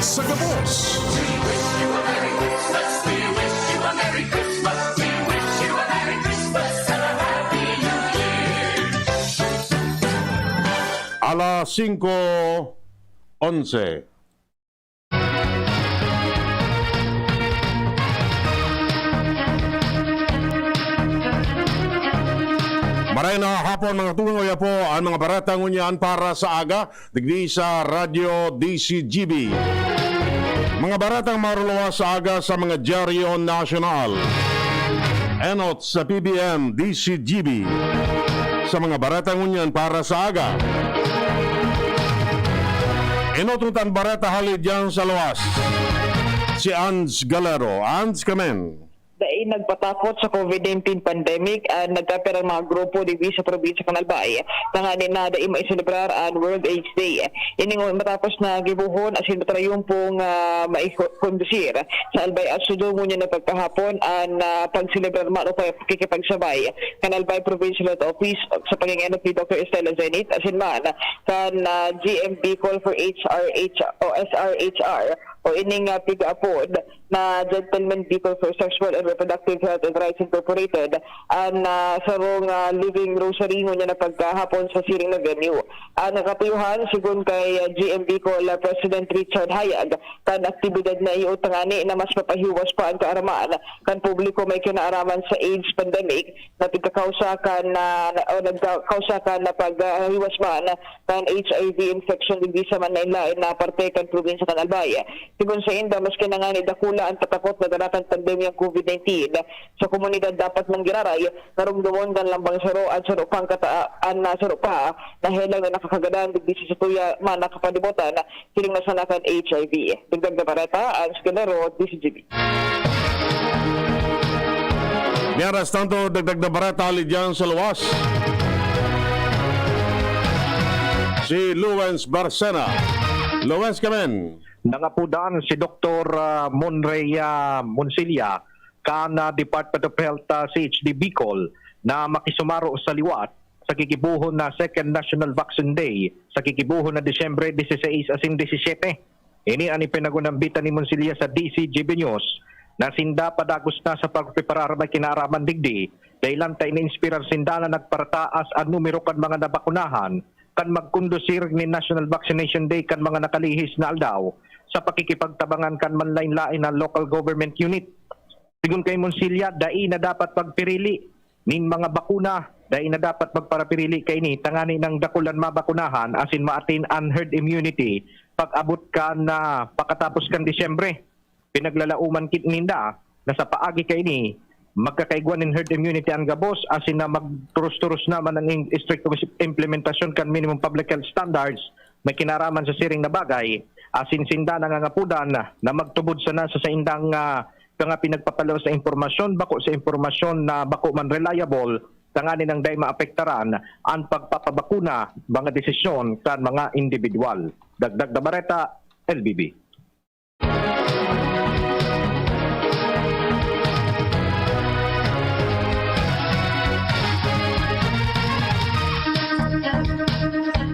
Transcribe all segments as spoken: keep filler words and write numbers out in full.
Sa gabos. Alas singko onse. Maray na hapon, mga tugang, oya po an mga bareta ngunyan para sa aga, digdi sa Radyo D C G B. Mga baretang maruluwas sa aga sa mga dyaryo nasyonal. Enot sa P B M D C G B. Sa mga bareta ngunyan para sa aga. Enot ta an bareta hali diyan sa luwas. Si Ans Galero. Ans, kamen. Dai nagpatakot sa COVID nineteen pandemic an nagkapirang mga grupo digdi sa probinsya kan Albay, tanganing na dai maiselebrar an World AIDS Day. Ini ngunyan matapos na gibohon asin matrayompong, ah, maikondusir sa Albay Asunod ngunyan na pagkahapon an, ah, pagselebrar man o kaya pakikipagsabay kan Albay Provincial Health Office sa pangengenot ni Doctor Estela Zenith asin man kan, ah, G M Bicol for H R H o S R H R o ining, ah, pigaapod na Gentleman Bicol for Sexual and Reproductive Health and Rights Incorporated, an, ah, sarong, ah, living rosary ngunyan na pagkahapon sa siring na venue. An katuyuhan, sigon kay, ah, G M Bicol, ah, President Richard Hayag, kan aktibidad na iyo tangani na mas mapahiwas pa an kaaraman kan publiko may kinaaraman sa AIDS pandemic na pigkakausa kan, ah, o nagkakausa kan na paghiwas man kan H I V infection digdi sa manlaen-laen na parte kan probinsya kan Albay. Sigon sainda, maski na ngani dakula an patakot na dara kan pandemyang COVID nineteen, sa komunidad dapat manggiraray, narumdomon kan lambang saro an saro pang kata-, an, ah, saro pa na helang na nakakagadan digdi sa satuya man na kapalibutan, siring na sana kan H I V. Dagdag na bareta, Ans Galero, D C G B. Mientras tanto, dagdag na bareta hali diyan sa luwas. Si Luwens Barcena. Luwens, kamen. Nangapodan si Doktor, ah, Monrey, ah, Monsilla kan, ah, Department of Health, ah, C H D Bicol na makisumaro sa liwat sa gigibohon na Second National Vaccine Day sa gigibohon na Disyembre dieciséis asin disisyete. Ini an ipinag-unambitan ni Monsilla sa D C G B News na sinda padagos na sa pagpreparar may kinaaraman digdi, dahelan ta ini-inspirar sinda na nagparataas an numero kan mga nabakunahan kan magkondusir nin National Vaccination Day kan mga nakalihis na aldaw sa pakikipagtabangan kan manlaen-laen na local government unit. Sigon kay Monsilla, dai na dapat pagpirili nin mga bakuna, dai na dapat magparapirili kaini tangani nang dakul an mabakunahan asin maatin an herd immunity pag-abot kan, ah, pakatapos kan Disyembre. Pinaglalaoman kit ninda na sa paagi kaini, magkakaigwa nin herd immunity an gabos asin na magturos-turos naman an in-, estriktong is-, implementasyon kan minimum public health standards na kinaraman sa siring na bagay, asin sinda nangangapodan na magtubod sana sa saindang, ah, mga pinagpapalaos na impormasyon, bako sa impormasyon na bako man reliable, tanganing dai maapektaran an pagpapabakuna, mga desisyon kan mga indibidwal. Dagdag na bareta, L B B.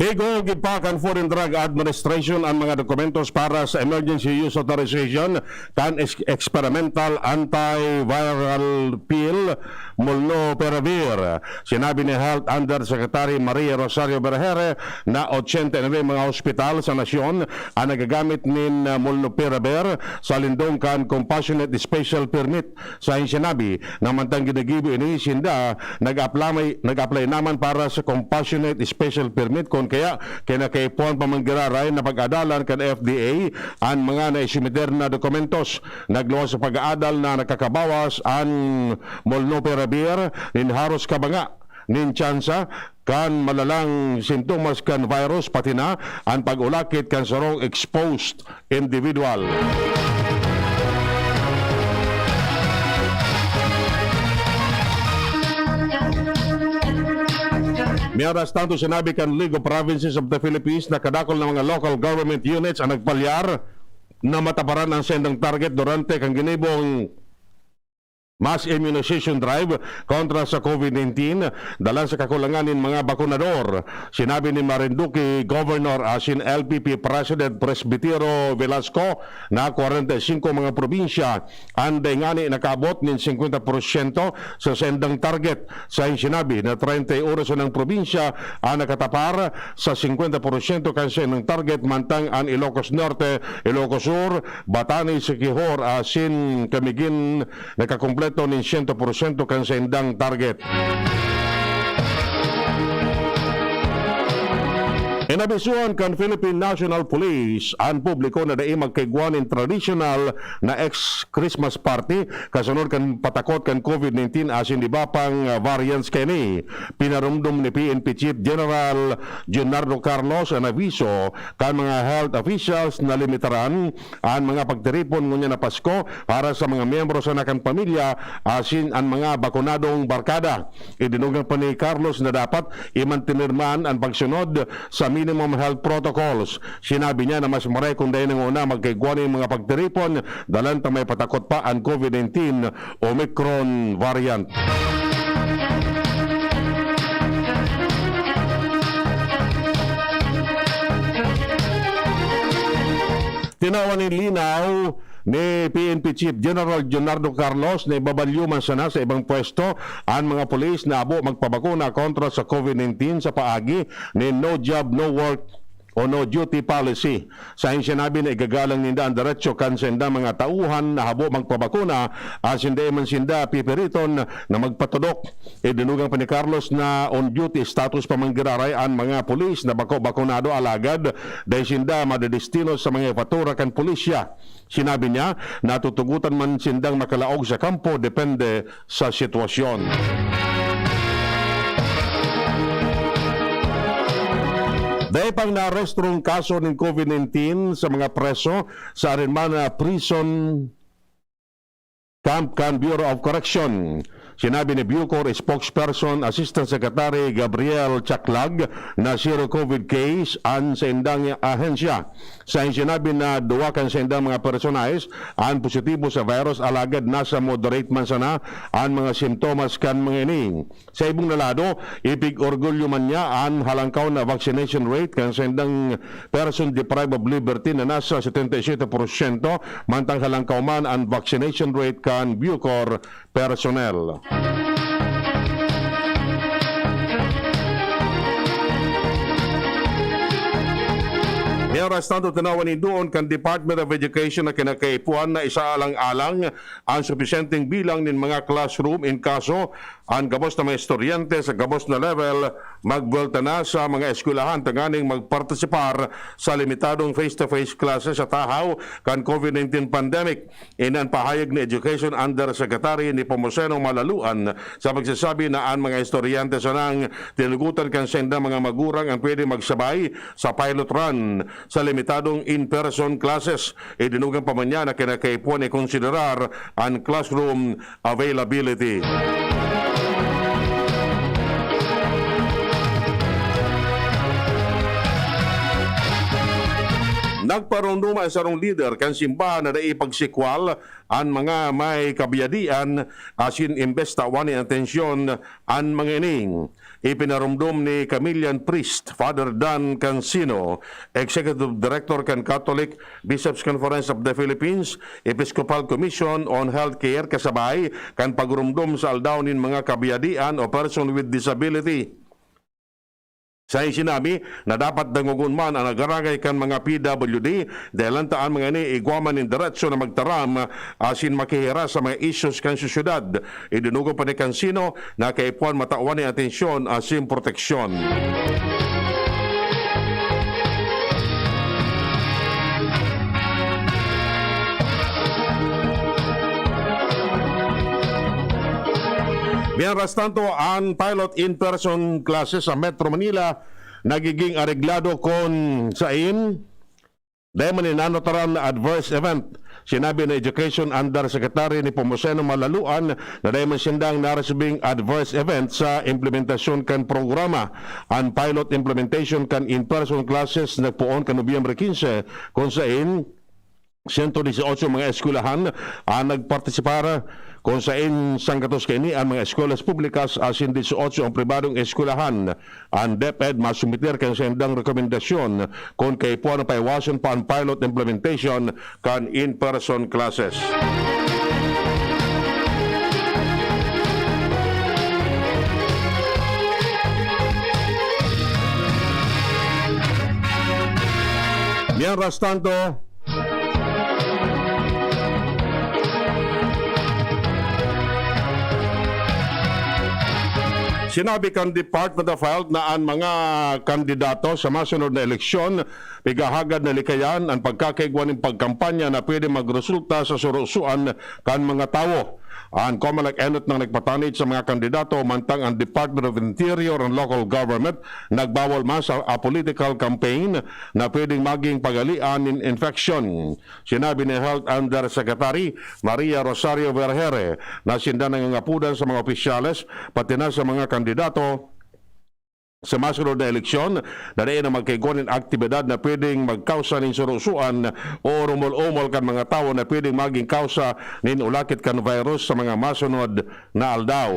Igugid pa kan Food and Drug Administration an mga dokumentos para sa emergency use authorization kan ex-, experimental antiviral pill, Molnupiravir. Sinabi ni Health Undersecretary Maria Rosario Berhere na ochenta y nueve mga ospital sa nasyon an nagagamit nin, ah, Molnupiravir sa lindong kan Compassionate Special Permit. Sa sinabi na mantang ginigibo ini, sinda nag-apply, nag-apply naman para sa Compassionate Special Permit, kun kaya kinakaipuhan pa man giraray na pag-adalan kan F D A an mga naisumiter na dokumentos. Nagluwas sa pag-aadal na nakakabawas an Molnupiravir nin haros kabanga nin tsansa kan malalang sintomas kan virus, pati na an pag-ulakit kan sarong exposed individual. Mientras tanto, sinabi kan League of Provinces of the Philippines na kadakul na mga local government units ang nagpalyar na mataparan ang sendang target durante kan ginibong mass immunization drive kontra sa COVID nineteen dalan sa kakulangan nin mga bakunador. Sinabi ni Marinduque Governor asin L P P President Presbitero Velasco na kwarenta y singko mga probinsya an dai ngani nakaabot nin singkwenta porsyento sa saindang target. Sain sinabi na treinta y uno sanang probinsya an nakatapar sa singkwenta porsyento kan saindang target, mantang an Ilocos Norte, Ilocos Sur, Batanes, Siquijor asin Camiguin nakakumpleto nin siyento porsyento kan saindang target. Inabisuhan kan Philippine National Police an publiko na dai magkaigwa nin tradisyonal na ex-Christmas party kasunod kan patakot kan COVID nineteen asin iba pang, ah, variants kaini. Pinarumdom ni P N P Chief General Junardo Carlos an abiso kan mga health officials na limitaran an mga pagtiripon ngunyan na Pasko para sa mga miyembro sana kan pamilya asin an mga bakunadong barkada. Idinugang pa ni Carlos na dapat imantener man an pagsunod sa minimum health protocols. Sinabi niya na mas maray kung dai na nguna magkaigwa nin mga pagtiripon, dalan ta may patakot pa an COVID nineteen Omicron variant. Tinawan nin linaw ni P N P Chief General Leonardo Carlos na ibabalyo man sana sa ibang pwesto an mga pulis na habo magpabakuna kontra sa COVID nineteen sa paagi nin no job, no work o no duty policy. Sain sinabi na igagalang ninda an derecho kan saindang mga tauhan na habo magpabakuna asin dai man sinda pipiriton na magpatudok. Idinugang pa ni Carlos na on duty status pa man giraray an mga pulis na bako bakunado, alagad dai sinda madedestino sa mga jefatura kan pulisya. Sinabi niya na tutugotan man sindang makalaog sa kampo, depende sa sitwasyon. Dai pang naarestrong kaso nin COVID nineteen sa mga preso sa arin man na prison camp kan Bureau of Correction. Sinabi ni Bucor spokesperson, Assistant Secretary Gabriel Chaclag, na zero COVID case an saindang ahensya. Sain sinabi na duwa kan saindang mga personahes an positibo sa virus, alagad nasa moderate man sana an mga simptomas kan mga ini. Sa ibong na lado, ipig-orgulyo man niya an halangkaw na vaccination rate kan saindang person deprived of liberty na nasa setenta y siete porsyento, mantang halangkaw man an vaccination rate kan Bucor personnel. Mientras tanto, tinawan nin duon kan Department of Education na kinakaipuhan na isaalang-alang an supisyenteng bilang nin mga classroom in kaso an gabos na mga estudyante sa gabos na level magbuwelta na sa mga eskwelahan tanganing magpartisipar sa limitadong face-to-face classes sa tahaw kan COVID nineteen pandemic. Ini an pahayag ni Education Undersecretary Nepomuceno Malaluan sa pagsasabi na an mga estudyante sanang tinugutan kan saindang mga magurang an pwede magsabay sa pilot run sa limitadong in-person classes. Idinugang pa man niya na kinakaipuhan ikonsiderar an classroom availability. Nagparumdom an sarong lider kan simbahan na dai pagsikwal an mga may kabyadian, asin imbes tawan nin atensyon an mga ini. Ipinarumdom ni Camillian Priest, Father Dan Cancino, Executive Director kan Catholic Bishops' Conference of the Philippines, Episcopal Commission on Healthcare, kasabay kan pagurumdom sa aldaw nin mga kabyadian o person with disability. Sain sinabi na dapat dangogon man an nag-aragay kan mga P W D, dahel ta an mga ini igwa man nin deretso na magtaram asin makihiras sa mga issues kan sosyedad. Idinugang pa ni Cancino na kaipuhan matawan nin atensyon asin proteksyon. Mientras tanto, an pilot in-person classes sa Metro Manila nagiging areglado kun sain dai man inanataran na adverse event. Sinabi ni Education Undersecretary Nepomuceno Malaluan na dai man sindang naresibing adverse event sa implementasyon kan programa. An pilot implementation kan in-person classes nagpoon kan Nobyembre quince, kun sain siyento dieciocho mga eskwelahan an nagpartisipar, kun sain sanggatos kaini an mga eskwelahan publikas asin dieciocho ang pribadong eskwelahan. An DepEd masumiter kan saindang rekomendasyon kun kaipuhan na paiwason pa an pilot implementation kan in-person classes. Mientras tanto, sinabi kan Department of Health na an mga kandidato sa masunod na eleksyon pighahagad na likayan an pagkakaigwa nin pagkampanya na pwede magresulta sa surusuan kan mga tawo. An COMELEC enot nang nagpatanid sa mga kandidato, mantang an Department of Interior and Local Government nagbawal man sa apolitical campaign na pwedeng maging pagalian nin infeksyon. Sinabi ni Health Undersecretary Maria Rosario Vergeire na sinda nangangapodan sa mga opisyales, pati na sa mga kandidato, sa masunod na eleksyon na dai na magkaigwa nin aktibidad na pwedeng magkausa nin surusuan o rumol-umol kan mga tawo na pwedeng magin kawsa nin ulakit kan virus sa mga masunod na aldaw.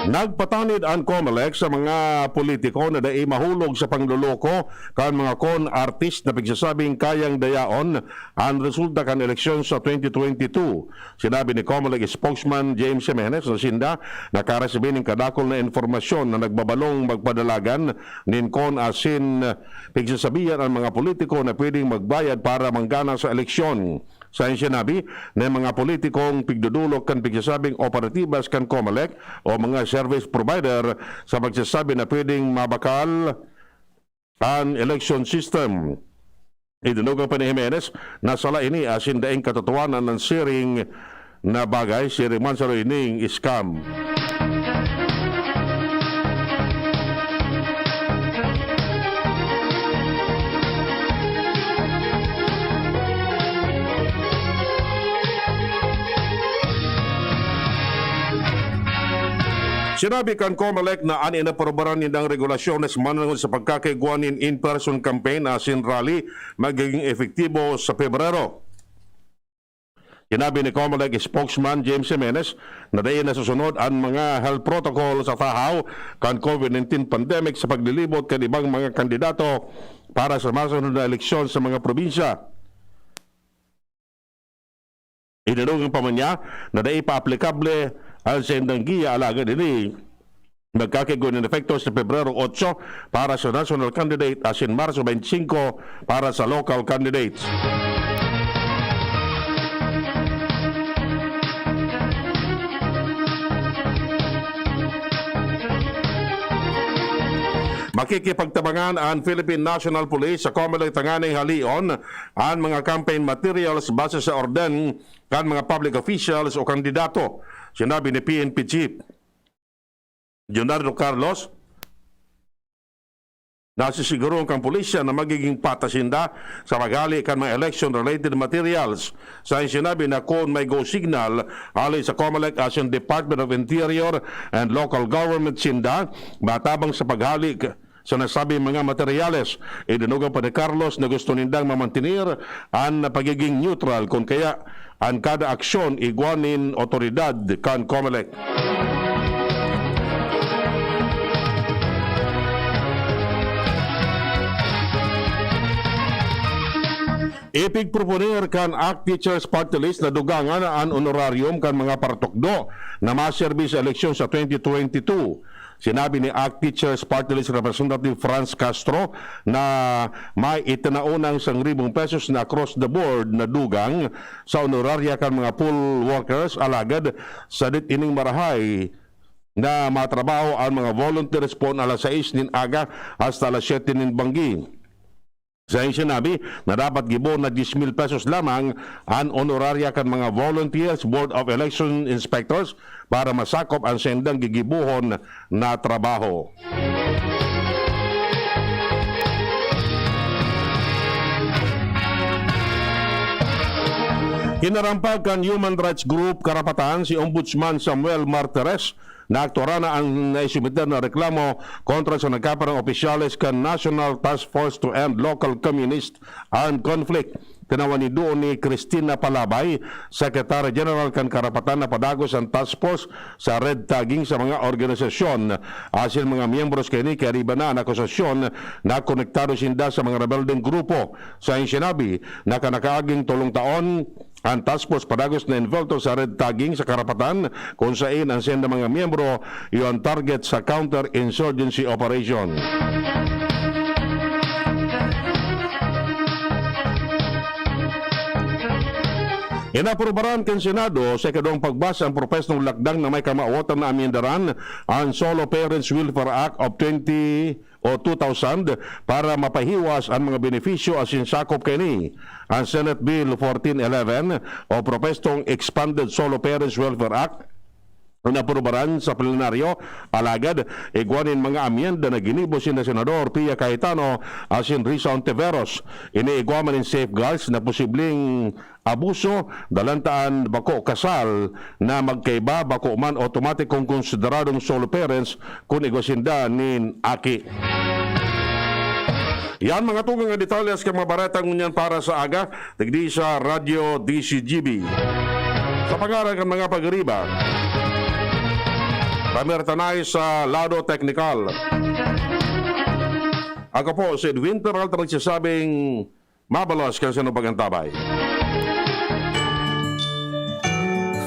Nagpatanid an COMELEC sa mga politiko na dai mahulog sa pangloloko kan mga con artist na pigsasabing kayang dayaon an resulta kan eleksyon sa twenty twenty-two. Sinabi ni COMELEC spokesman James Jimenez na sinda nakaresibi nin kadakul na impormasyon na nagbabalong magpadalagan nin kon asin pigsasabihan an mga politiko na pwedeng magbayad para manggana sa eleksyon. Sa sinabi na mga politikong pigdodolok kan pigsasabing operatibas kan COMELEC o mga service provider sa pagsasabi na pwedeng mabakal an election system. Idinugang pa ni Jimenez na sala ini asin daing katotohanan an siring na bagay, siring man saro ining scam. Sinabi kan COMELEC na an inaprobaran nindang regulasyones mananggod sa pagkakaigwa nin in-person campaign asin rally magiging epektibo sa Pebrero. Sinabi ni COMELEC spokesman James Jimenez na dai nasusunod an mga health protocol sa tahaw kan COVID nineteen pandemic sa paglilibot kan ibang mga kandidato para sa masunod na eleksyon sa mga probinsya. Idinugang pa man niya na dai pa aplikable an saindang giya, alagad ini magkakaigwa nin epekto sa Pebrero otso para sa national candidate asin Marso twenty-five para sa local candidates. Makikipagtabangan an Philippine National Police sa COMELEC tanganing halion an mga campaign materials base sa orden kan mga public officials o kandidato. Sinabi ni P N P Chief Leonardo Carlos, nasisigurohan kan pulisya na magiging patas sinda sa paghali kan mga election-related materials. Sa sinabi na kun may go signal hali sa COMELEC asin Department of Interior and Local Government sinda matabang sa paghali sa nasabing mga materyales. Idinugang pa ni Carlos na gusto nindang mamantenir an pagiging neutral, kun kaya an kada aksyon igwa nin otoridad kan COMELEC. Ipigproponer kan ACT Teachers Party List na dugangan an honorarium kan mga paratukdo na maserbi sa eleksyon sa twenty twenty-two. Sinabi ni ACT Teachers Party List Representative Franz Castro na may itinao ng sangribo pesos na across the board na dugang sa honoraria kan mga poll workers, alagad sadit ining marahay na matrabaho ang mga volunteers poon alas sais nin aga hasta alas siyete nin banggi. Sa sinabi na dapat gibo na diyes mil pesos lamang an honoraria kan mga volunteers, Board of Election Inspectors, para masakop ang saindang gigibohon na trabaho. Kinarampag kan human rights group Karapatan si Ombudsman Samuel Martires na aktuaran na ang naisumiter na reklamo kontra sa nagkaparang opisyales kan National Task Force to End Local Communist Armed Conflict. Tinawan ni duon ni Cristina Palabay, Secretary General kan Karapatan, na padagos ang task force sa red tagging sa mga organisasyon asin mga miyembros kaini, kaya riba na an akusasyon na konektado sinda sa mga rebeldeng grupo. Sa sinabi na kan nakaaging tolong taon, ang task force padagos na involto sa red tagging sa Karapatan, kung sain ang senda mga miyembro iyo ang target sa counter-insurgency operation. Inaprubaran kan Senado sa ikaduwang pagbasa ang propesnong lakdang na may kamawotan na amyendaran ang Solo Parents Welfare Act of twenty o two thousand para mapahiwas an mga benepisyo asin sakop kaini. Ang Senate Bill fourteen eleven o propestong Expanded Solo Parents Welfare Act na aprubaran sa plenaryo, alagad igwa nin mga amyenda na ginibo sinda Senador Pia Cayetano asin Risa Ontiveros. Iniigwa man nin safeguards na posibleng abuso, dalantaan bako kasal na magkaiba, bako man otomatikong konsideradong solo parents kun igwa sinda nin aki. Yan mga tugang na detalye sa mga bareta ngunyan para sa aga, digdi sa Radyo D C G B. Sa pangaran kan mga pagiriba, pamirtanay sa lado teknikal. Ako po si Edwin Peralta nagsasabing, mabalos kan sinong pag-antabay.